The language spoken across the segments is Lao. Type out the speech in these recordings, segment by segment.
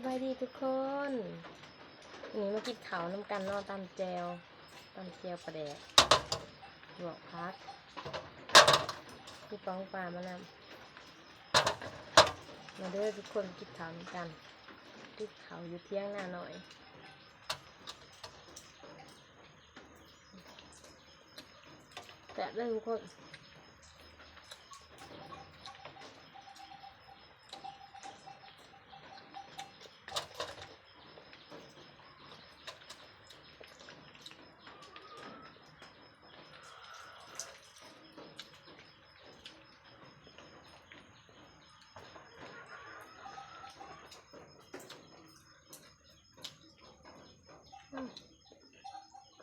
ສະບາຍດີທຸກຄົນ ມື້ນີ້ມາກິນເຂົ້ານຳກັນເນາະ ຕຳແຈ່ວ ຕຳແຈ່ວປາແດກ ລວກຜັກ ມີປອງປາມານຳ ມາເດີທຸກຄົນ ກິນເຂົ້ານຳກັນ ກິນເຂົ້າຢູ່ຖຽງນານ້ອຍ. ແຊບເດີທຸກຄົນ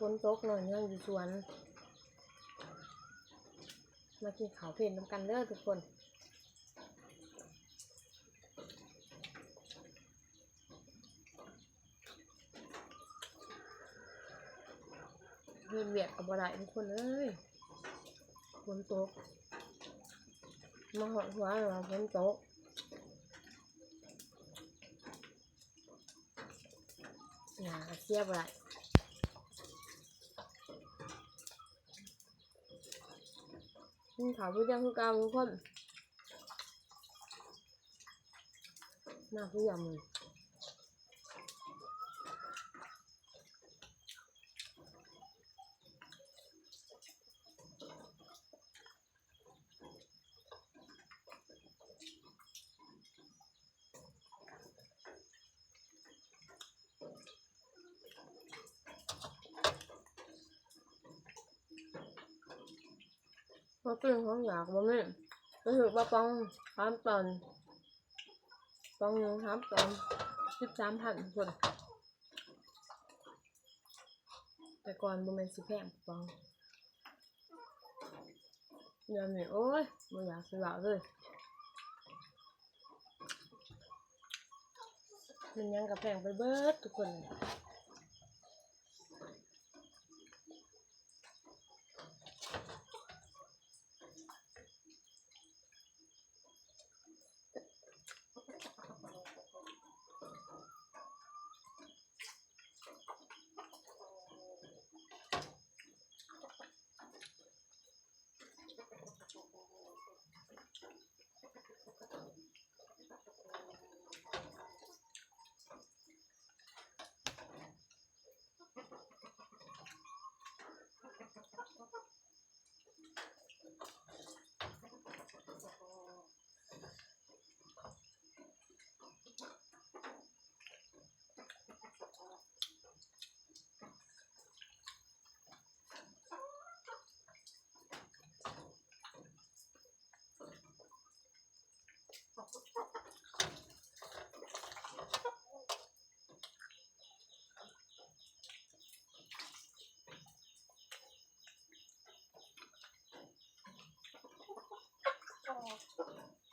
ຝົນຕົກເນາະ ຍັງຢູ່ສວນ ມາກິນເຂົ້າເພນນຳກັນເດີທຸກຄົນ ເຮັດວຽກກໍບໍ່ໄດ້ທຸກຄົນເອີຍ ຝົນຕົກ ມາຮອດຫົວແລ້ວວ່າຝົນຕົກ ຫຍ້າກໍເສຍບໍ່ໄດ້ ກິນເຂົ້າຜູ້ດຽວຄືເກົ່າທຸກຄົນ ມາຜູ້ດຽວມື້ ບໍ່ກິນຂອງຢາກບໍ່ມີ ໄປຊື້ປາປ໋ອງສາມຕອນ ປ໋ອງໜຶ່ງສາມຕອນ ສິບສາມພັນພຸ້ນ. ແຕ່ກ່ອນບໍ່ແມ່ນຊິແພງປອງ ດຽວນີ້ ໂອ້ຍ ບໍ່ຢາກຊິເວົ້າເລີຍ ແມ່ນຫຍັງກໍແພງໄປເບິດທຸກຄົນ.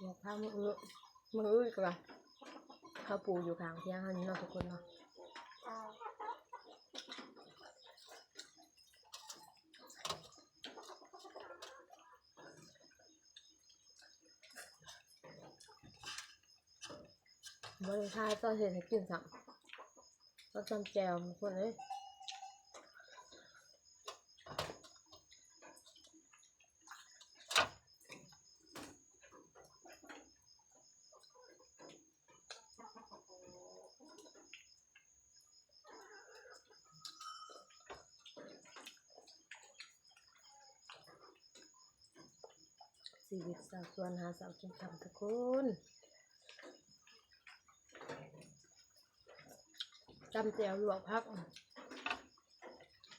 ດອກຜັກມື້ອື່ນ ມື້ອື່ນກໍວ່າ ເຂົາປູກຢູ່ຂ້າງທຽງເຮົານີ້ເນາະ ທຸກຄົນເນາະ. ບໍ່ໄດ້ຂາຍ ຕອນເຮັດໃຫ້ກິນຊ້ຳ ກໍຕຳແຈ່ວ ທຸກຄົນເອີຍ. ຊີວິດຊາວສວນຫາເຊົ້າກິນຄ່ຳທຸກຄົນ ຕຳແຈ່ວລວກຜັກ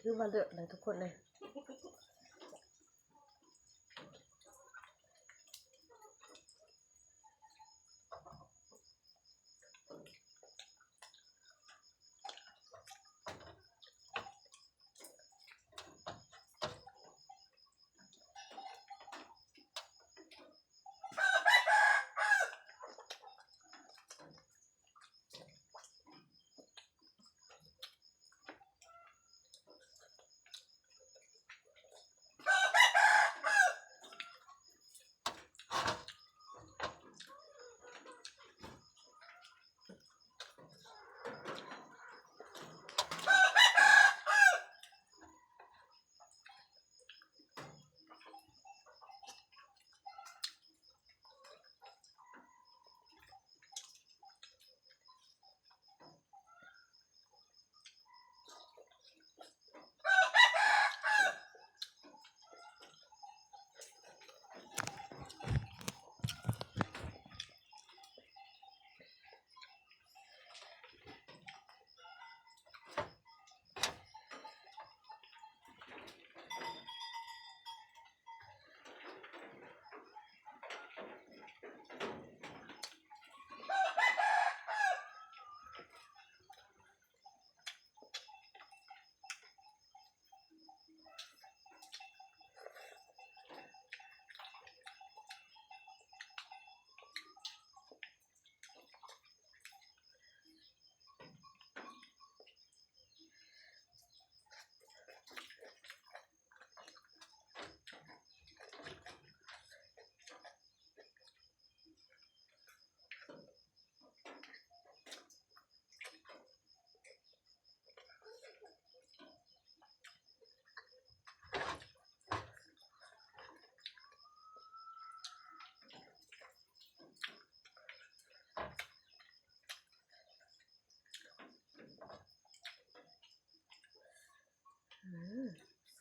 ຖືວ່າເລີດເລີຍທຸກຄົນເອີຍ. ເ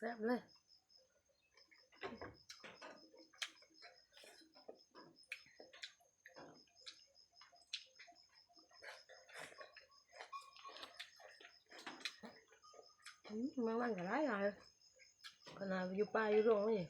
ซ่ບເລີຍ. ອືມ ແມງວັນກໍຫຼາຍໆ ຂະໜາດຢູ່ປ່າຢູ່ດົງນີ້.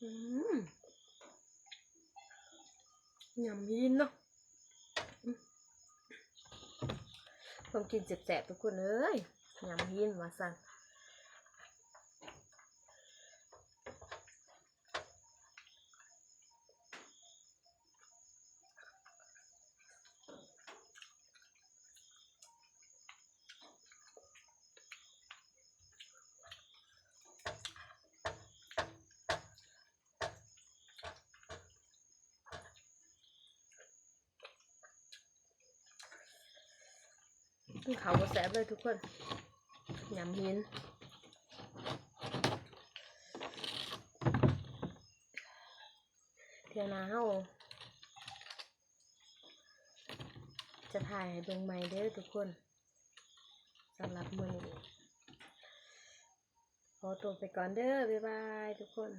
ອືມ ຍຳຫີນເນາະ ອືມ ຂອງກິນແຊບໆ ທຸກຄົນເອີຍ ຍຳຫີນວ່າຊັ້ນ. ກິນເຂົ້າບໍ່ແຊບເລີຍທຸກຄົນ ຍຳຫີນ. ເທື່ອໜ້າເຮົາຈະຖ່າຍໃຫ້ເບິ່ງໃໝ່ເດີທຸກຄົນ. ສຳລັບມື້ນີ້ຂໍຕົວໄປກ່ອນເດີ ບາຍບາຍທຸກຄົນ.